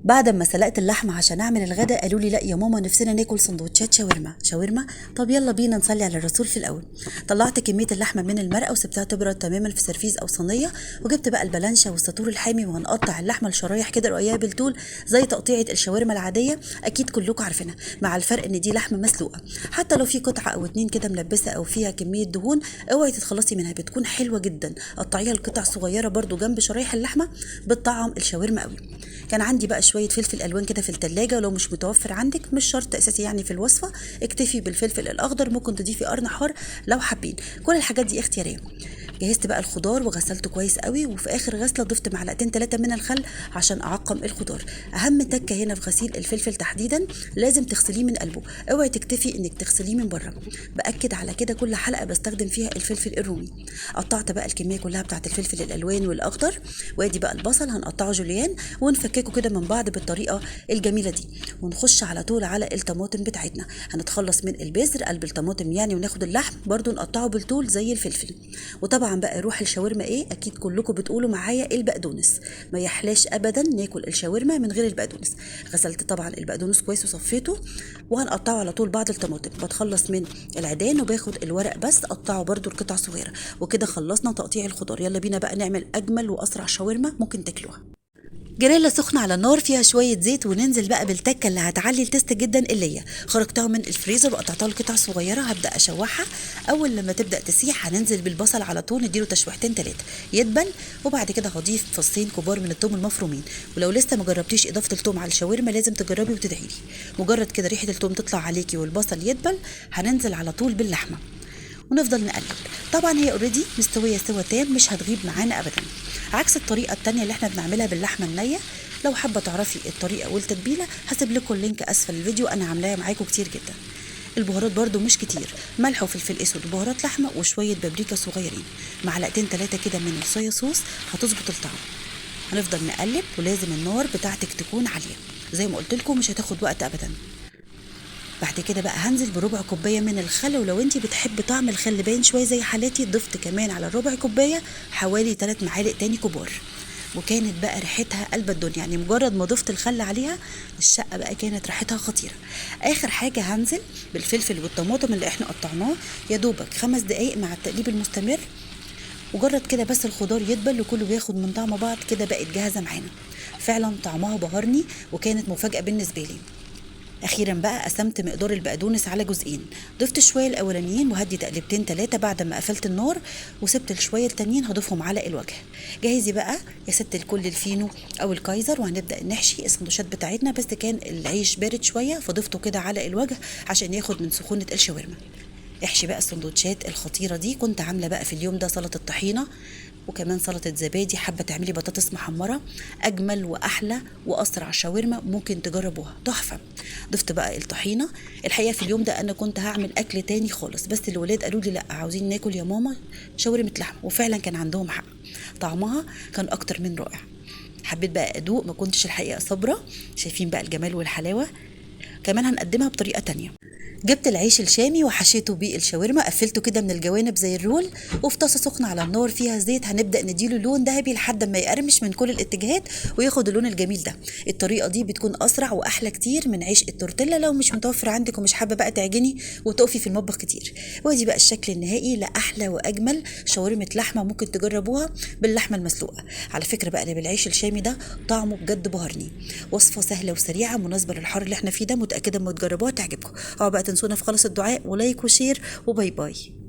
بعد ما سلقت اللحمة عشان اعمل الغداء قالوا لي لا يا ماما نفسنا ناكل سندوتشات شاورما. شاورما؟ طب يلا بينا نصلي على الرسول في الاول. طلعت كمية اللحمة من المرقه وسبتها تبرد تماما في سرفيز او صينية، وجبت بقى البلانشا والساطور الحامي، وهنقطع اللحمة لشرايح كده رقيقه بالطول زي تقطيعه الشاورما العادية، اكيد كلكم عارفينها، مع الفرق ان دي لحمه مسلوقة. حتى لو في قطعه او اتنين كده ملبسه او فيها كمية دهون اوعي تتخلصي منها، بتكون حلوة جدا. قطعيها لقطع صغيرة برده جنب شرايح اللحمة، بتطعم الشاورما قوي. كان عندي بقى شوية فلفل الوان كده في التلاجة، ولو مش متوفر عندك مش شرط اساسي يعني في الوصفة، اكتفي بالفلفل الاخضر، ممكن تضيفي قرن حار لو حابين، كل الحاجات دي اختيارية. جهزت بقى الخضار وغسلته كويس قوي، وفي اخر غسله ضفت معلقتين 3 من الخل عشان اعقم الخضار. اهم تكه هنا في غسيل الفلفل تحديدا لازم تغسليه من قلبه، اوعي تكتفي انك تغسليه من بره، باكد على كده كل حلقة بستخدم فيها الفلفل الرومي. قطعت بقى الكمية كلها بتاعت الفلفل الالوان والاخضر، وادي بقى البصل هنقطعه جوليان ونفككه كده من بعض بالطريقة الجميلة دي، ونخش على طول على الطماطم بتاعتنا. هنتخلص من البذر قلب الطماطم يعني، وناخد اللحم برده نقطعه بالطول زي الفلفل. وطبعا بقى روح الشاورما ايه؟ اكيد كلكم بتقولوا معايا البقدونس، ما يحلاش ابدا ناكل الشاورما من غير البقدونس. غسلت طبعا البقدونس كويس وصفيته، وهنقطعه على طول بعد الطماطم. بتخلص من العيدان وباخد الورق بس قطعه برده لقطع صغيرة. وكده خلصنا تقطيع الخضار، يلا بينا بقى نعمل اجمل واسرع شاورما ممكن تاكلوها. جريلا سخنة على النار فيها شوية زيت، وننزل بقى بالتكة اللي هتعلي ال taste جدا اللي هي خرجتها من الفريزر وقطعتها لقطع صغيرة. هبدأ أشوحها، أول لما تبدأ تسيح هننزل بالبصل على طول، نديله تشويحتين 3 يدبل، وبعد كده هضيف فصين كبار من الثوم المفرومين. ولو لسه ما جربتيش إضافة الثوم على الشاورما لازم تجربي وتدعي لي. مجرد كده ريحة الثوم تطلع عليكي والبصل يدبل هننزل على طول باللحمة ونفضل نقلب. طبعا هي already مستوية سوا تام، مش هتغيب معانا ابدا، عكس الطريقة التانية اللي احنا بنعملها باللحمه النية. لو حابة تعرفي الطريقة والتتبيله هسيب لكم ال link اسفل الفيديو، انا عاملاها معاكم كتير جدا. البهارات برده مش كتير، ملح وفلفل اسود وبهارات لحمه وشوية بابريكا صغيرين، معلقتين 3 كده من الصويا صوص هتظبط الطعم. هنفضل نقلب، ولازم النار بتاعتك تكون عالية زي ما قلت لكم، مش هتاخد وقت ابدا. بعد كده بقى هنزل بربع كوباية من الخل، ولو انتي بتحبي طعم الخل باين شوية زي حالاتي ضفت كمان على الربع كوباية حوالي 3 معالق تاني كبار، وكانت بقى ريحتها قلب الدنيا. يعني مجرد ما ضفت الخل عليها الشقة بقى كانت ريحتها خطيرة. اخر حاجة هنزل بالفلفل والطماطم اللي احنا قطعناه، يا دوبك 5 دقايق مع التقليب المستمر، مجرد كده بس الخضار يدبل وكله بياخد من طعم بعض كده بقت جاهزة معانا. فعلا طعمها بهرني وكانت مفاجاة بالنسبة لي. اخيرا بقى قسمت مقدار البقدونس على جزئين، ضفت شوية الاولانيين وهدي تقلبتين 3 بعد ما قفلت النار، وسبت الشويه التانيين هضيفهم على الوجه. جهزي بقى يا ست الكل الفينو او الكايزر، وهنبدا نحشي السندوتشات بتاعتنا. بس كان العيش بارد شوية فضفته كده على الوجه عشان ياخد من سخونة الشاورما. احشي بقى السندوتشات الخطيرة دي. كنت عامله بقى في اليوم ده سلطة طحينه وكمان سلطة زبادي، حابة تعملي بطاطس محمرة، اجمل واحلى واسرع شاورما ممكن تجربوها، تحفة. ضفت بقى الطحينه. الحقيقة في اليوم ده انا كنت هعمل اكل تاني خالص، بس الولاد قالوا لي لا عاوزين ناكل يا ماما شاورما لحمه، وفعلا كان عندهم حق، طعمها كان اكتر من رائع. حبيت بقى ادوق، ما كنتش الحقيقة صابره. شايفين بقى الجمال والحلاوه. كمان هنقدمها بطريقة تانية. جبت العيش الشامي وحشيته بالشاورما، قفلته كده من الجوانب زي الرول، وفي طاسه سخنة على النار فيها زيت هنبدا نديله لون ذهبي لحد ما يقرمش من كل الاتجاهات وياخد اللون الجميل ده. الطريقة دي بتكون اسرع واحلى كتير من عيش التورتيلا لو مش متوفر عندك ومش حابة بقى تعجني وتقفي في المطبخ كتير. وادي بقى الشكل النهائي لاحلى واجمل شاورما لحمه ممكن تجربوها باللحمه المسلوقه. على فكرة بقى اللي بالعيش الشامي ده طعمه بجد بهرني. وصفه سهلة وسريعة مناسبة للحر اللي احنا فيه ده، متاكدة اما تجربوها تعجبكم. بقى تنسونا في خالص الدعاء و like و share و bye bye.